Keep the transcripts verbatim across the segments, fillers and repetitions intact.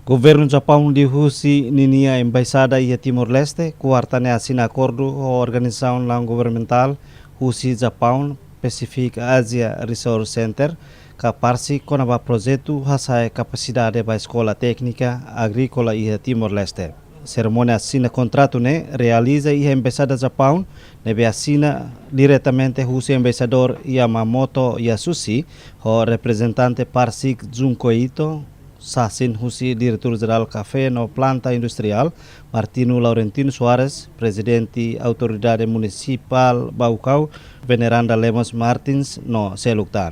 Governu Japaun liuhusi ninia embaixada iha Timor-Leste kuarta ne'e asina akordu ho organizasaun la-governamentál husi Japaun, Pacific Asia Resource Center, ka PARCIC, kona-ba projetu hasa'e kapasidade ba eskola téknika agríkola iha Timor-Leste. Serimónia asina kontratu ne'e realiza iha embaixada Japaun, ne'ebé asina diretamente husi embaixadór Yamamoto Yasushi ho reprezentante PARCIC Junko Ito, sasin husi Diretór Jerál Kafé no Planta Industriál, Martino Laurentino Soares, Prezidente Autoridade Munisipál Baucau, Veneranda Lemos Martins no seluk tan.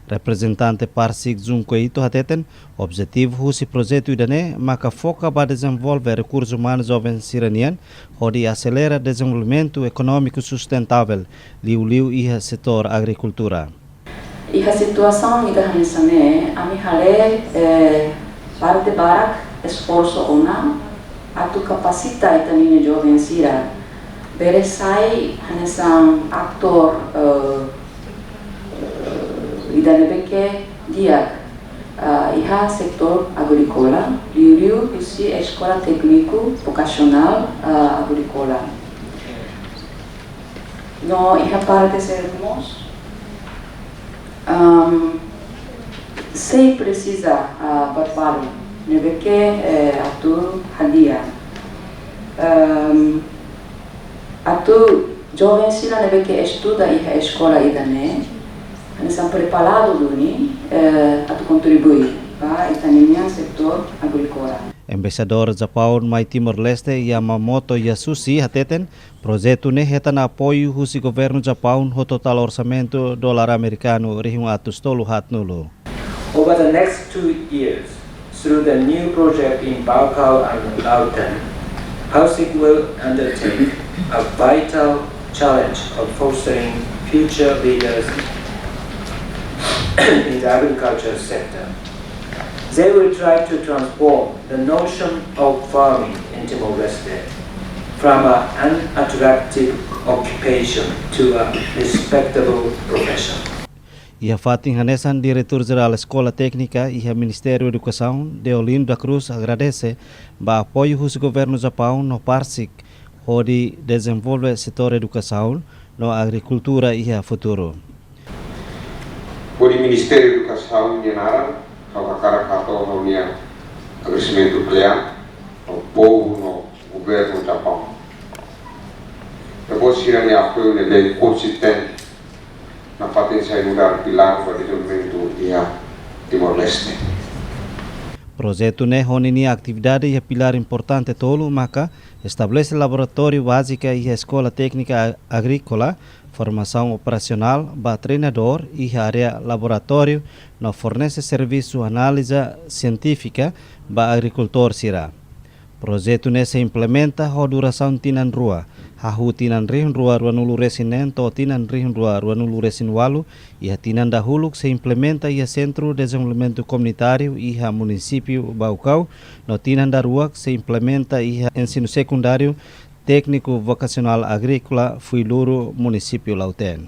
Reprezentante PARCIC Junko Ito hateten, objetivu husi projetu ida-ne'e maka foka ba dezenvolve rekursu umanu joven sira-nian, hodi aselera dezenvolvimentu ekonómiku sustentável, liuliu iha setór agrikultura. Iha situasaun ida hanesan ne'e, ami haree, eh, parte barak esforsu ona atu kapasita ita-nia joven sira bele sai hanesan atór, eh, eh, ida ne'ebé ke di'ak, ah, iha setór agríkola, liuliu husi Eskola Tékniku Vokasionál, ah, Agríkola. No iha parte seluk mós, am, sei presiza, ah, preparasaun ne'ebé ke, eh, atu hadi'a. Am, atu joven sira ne'ebé ke estuda iha eskola ida-ne'e, hanesan preparadu duni, eh, atu kontribui ba ita-nia setór agríkola. Embaixadór Japaun mai Timor-Leste, Yamamoto Yasushi, hateten, projetu ne'e hetan apoiu husi governu Japaun ho totál orsamentu dolar amerikanu rihun atus tolu haatnulu. Over the next two years, through the new project in Baucau and Lautém, PARCIC will undertake a vital challenge of fostering future leaders in the agriculture sector. They will try to transform the notion of farming in Timor-Leste from a, an unattractive occupation to a respectable profession. Iha fatin hanesan, Diretór Jerál Eskola Téknika iha Ministériu Edukasaun, Deolindo da Cruz, agradese ba apoiu husi governu Japaun no PARCIC hodi dezenvolve setór edukasaun no agrikultura iha futuru. Hodi Ministériu Edukasaun nia naran, ha'u hakarak hato'o ha'u-nia agradesimentu kle'an ba povu no governu Japaun. Depois sira-nia apoiu ne'ebé konsistente nafatin sai nu'udar pilár ba dezenvolvimentu iha Timor-Leste. Projetu ne'e ho ninia atividade iha pilár importante tolu maka estabelese laboratóriu bázika iha Eskola Téknika Agríkola, formasaun operasionál ba treinadór iha área laboratóriu no fornese servisu análiza sientífika ba agrikultór sira. Projetu ne'e sei implementa ho durasaun tinan rua, hahú tinan rihun rua ruanulu resin neen to'o tinan rihun rua ruanulu resin ualu, iha tinan dahuluk sei implementa iha Sentru Dezenvolvimentu Komunitáriu iha Munisípiu Baucau, no tinan daruak sei implementa iha Ensinu Sekundáriu Tékniku Vokasionál Agríkola Fuiloro, Munisípiu Lautém.